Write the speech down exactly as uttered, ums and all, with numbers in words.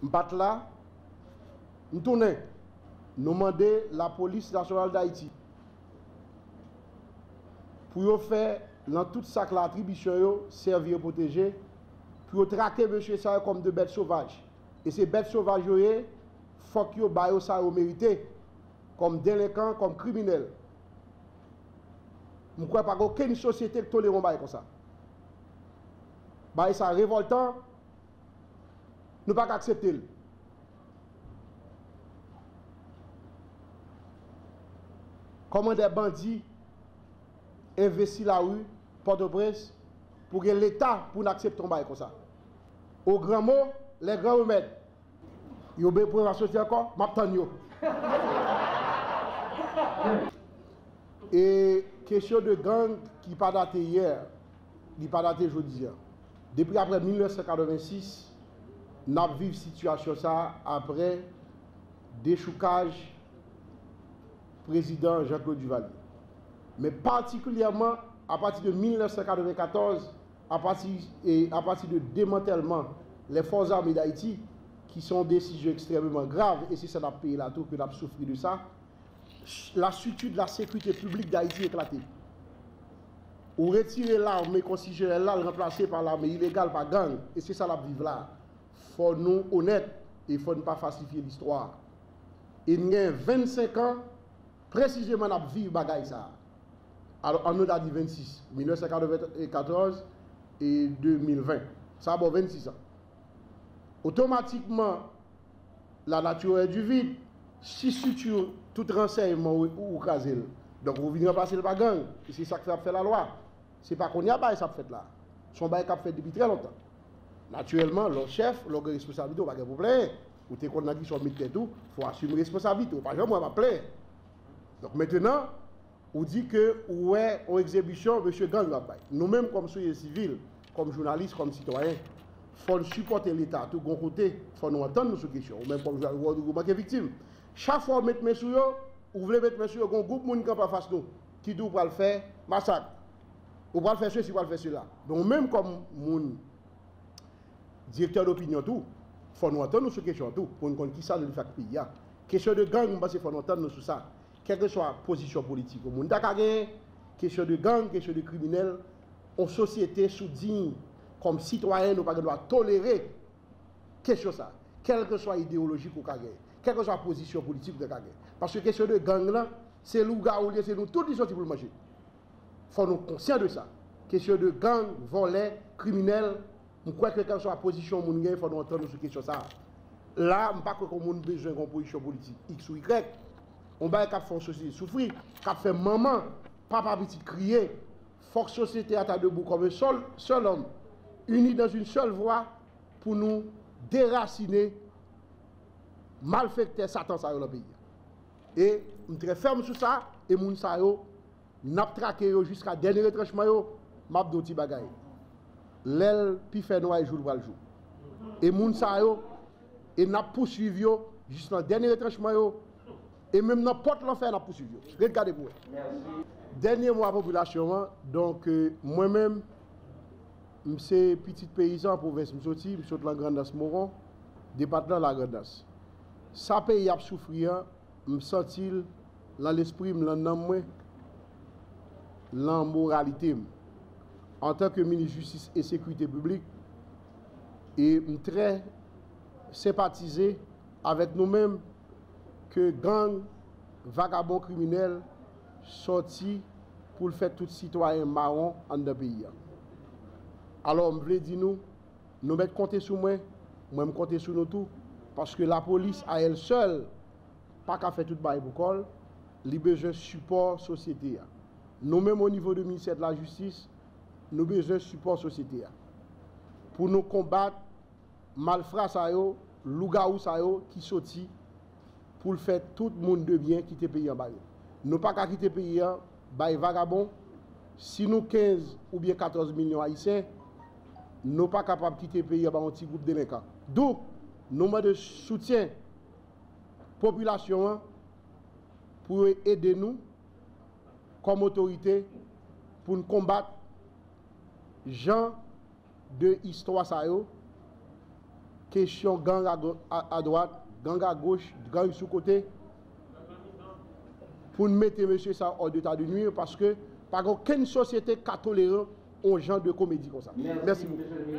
M pa t la, m tounen. Nou mande Lapolis Nasyonal d Ayiti pou yo fè, nan tout sa k la atribisyon yo, sèvi e pwoteje, pou yo trake mesye sa yo kòm de bèt sovaj. E se bèt sovaj yo ye, fòk yo ba yo sa yo merite, kòm delenkan, kòm kriminèl. M kwè pa gen okenn sosyete k tolere yon bagay konsa. Bagay sa revòltan, nou pa ka aksepte l. Kòman dè bandi envesti lari Pòtoprens pou gen Leta pou n aksepte yon bagay konsa? Au grand mot, les grands remèdes. Yo be pwen va soti ankò, m ap tann yo. E kesyon de gang ki pa date yè, li pa date jodi a. Depi apre mil nèf san katrevensis, n ap viv sitiyasyon sa a apre dechoukaj prezidan Jean Claude Duvalier. Men patikilyèman, apati de mil nèf san katrevenkatòz, apati, e apati de demantèlman les Forces Armées d'Haïti, ki se yon desizyon ekstrèmeman grav, e se sa n ap peye la tou, ke n ap soufri de sa, la structure de la sécurité publique d'Haïti eklate. Ou retire lame konstitisyonèl la, l ranplase pa lame ilegal, pa gang, e se sa n ap viv la. Fò nou onèt e fò n pa falsifye listwa. E n gen vennsenk an, presizeman, n ap viv bagay sa a. Alò, ann nou ta di vennsis, mil nèf san katrevenkatòz e de mil ven. Sa ba w vennsis an. Otomatikman, la nature est du vide, si strikti tout ransèyman ou, ou kraze l, donk ou vin ranplase l pa gang, e se sa k fè y ap fè lalwa. Se pa kounye a bagay sa ap fèt la. Se yon bagay k ap fèt depi trè lontan. Natirèlman, lè w chèf, lè w gen responsablite, ou pa gen pou plenyen. Ou te konn nan kisa w met tèt ou, fò w asime responsablite. Ou pa janm wè m ap plenyen. Donk, mentenan, ou di ke ou wè yon egzibisyon mesye gang yo ap bay. Nou menm kòm sosyete sivil, kòm jounalis, kòm sitwayen, fò n sipòte Leta tou gon kote, fò nou antann nou sou kesyon. Ou menm kòm jounalis, ou, ou manke viktim. Chak fwa w met men sou yo, ou vle met men sou yo, gon gwoup moun kanpe anfas nou, ki di w pral fè masak. Ou pral fè sesi, ou pral fè sela. Men ou menm kòm moun, direktè dopinyon tou, fò nou antann nou sou kesyon an tou, pou n konn kisa nou vle fè ak peyi a. Kesyon de gang, m panse fò nou antann nou sou sa. Kèlkeswa pozisyon politik yon moun ta ka genyen, kesyon de gang, kesyon de kriminèl, yon sosyete sou diy, kòm sitwayen, nou pa gen dwa tolere kesyon sa. Kèlkeswa ideyoloji ke w ka genyen, kèlkeswa pozisyon politik ou ta ka genyen. Paske kesyon de gang lan, se lougawou l ye, se nou tout li soti pou l manje. Fò nou konsyan de sa. Kesyon de gang, vòlè, kriminèl, m kwè ke kèlkeswa pozisyon yon moun genyen, fò nou antann nou sou kesyon sa a. La, m pa kwè ke yon moun bezwen gen yon pozisyon politik X ou Y. Yon bagay k ap fè yon sosyete soufri, k ap fè manman, papa, pitit kriye. Fòk sosyete a ta debou kòm yon sèl, sèl òm, ini dans une seule voix, pou nou derasinen malfektè Satan sa yo nan peyi a. E m trè fèm sou sa, e moun sa yo, n ap trake yo jiska dènye retranchman yo. M ap di w ti bagay. Lè l pi fè nwa, e jou l pral jou. E moun sa yo, e n ap pouswiv yo jis nan dènye retranchman yo. E menm nan pòt lanfè, n ap pouswiv yo. Ret gade pou w wè. Dènye mo a popilasyon an, donk, euh, mwen menm, m se pitit peyizan pwovens m soti, m sot lan Grandans Moron, depatman Lagrandans. Sa peyi ap soufri an, m santi l lan lespri m, lan nanm mwen, lan moralite m. Antanke minis jistis e sekirite piblik, e m trè senpatize avèk nou menm ke gang, vagabon, kriminèl sòti pou l fè tout sitwayen mawon anndan peyi a. Alò, m vle di nou, nou mèt konte sou mwen, mwen m konte sou nou tou, paske lapolis, à elle seule, pa ka fè tout bagay pou kò l, li bezwen sipò sosyete a. Nou menm, o nivo de ministè de la jistis, nou bezwen sipò sosyete a. Pou nou konbat malfra sa yo, lougawou sa yo ki soti pou l fè tout moun de byen kite peyi an ba yo. Nou pa ka kite peyi an bay vagabon. Si nou kenz oubyen katòz milyon Ayisyen, nou pa kapab kite peyi an ba yon ti gwoup delenkan. Donk, nou mande soutyen popilasyon an pou yo ede nou kòm otorite pou n konbat jan de istwa sa yo Kesyon gang a, go- a, a dwat, gang a goch, gang sou kote, pou n mete mesye sa hors d'état de nuire, paske pa gen okenn sosyete k ka tolere yon jan de komedi konsa. Mèsi bokou.